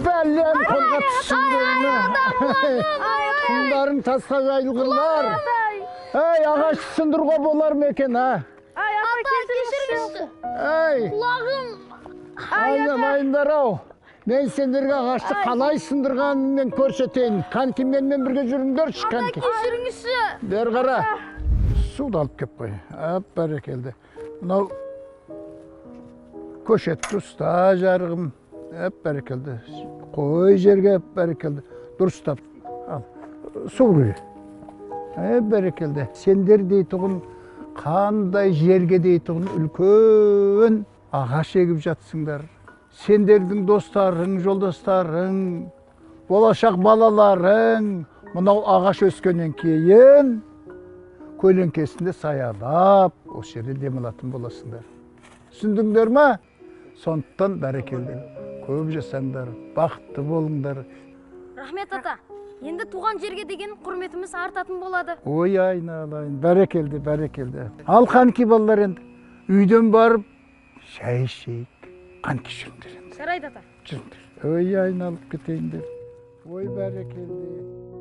Бәлем, қолға түссіңдер. Тұқымдарың тасқа жайылғырлар. Ей, ағаш сындыруға болар ма екен, а? Ай, ата, кешіріңізші. Ей, Құлағым. Айналайындар ау. Мен сендерге ағашты қалай сындырғанын мен көрсетейін. Қанки, менімен бірге жүріңдерші, Ата, қанки. кешіріңізші. Бері қара. Суды алып кеп қой. Ап, бәрекелді. Мынау көшетті ұста, жарығым. Әп, бәрекелді. Қой жерге, әп, бәрекелді. Дұрыстап. Ал, су құй. Әп, бәрекелді. Сендер дейтұғын қандай жерге дейтұғын үлкен ағаш егіп жатсыңдар. Сендердің достарың, жолдастарың, болашақ балаларың мынау ағаш өскеннен кейін көлеңкесінде саялап, осы жерде демалатын боласыңдар. Түсіндіңдер ма? Сондықтан бәрекелді. Көп жасаңдар, бақытты болыңдар. Рахмет, ата. Енді туған жерге деген құрметіміз артатын болады. Ой, айналайын, бәрекелді, бәрекелді. Ал қанки, балалар, енді үйден барып шай ішейік. Қанки, жүріңдер енді. Жарайды, ата. Жүріңдер. Ой, айналып кетейіндер. Ой, бәрекелді.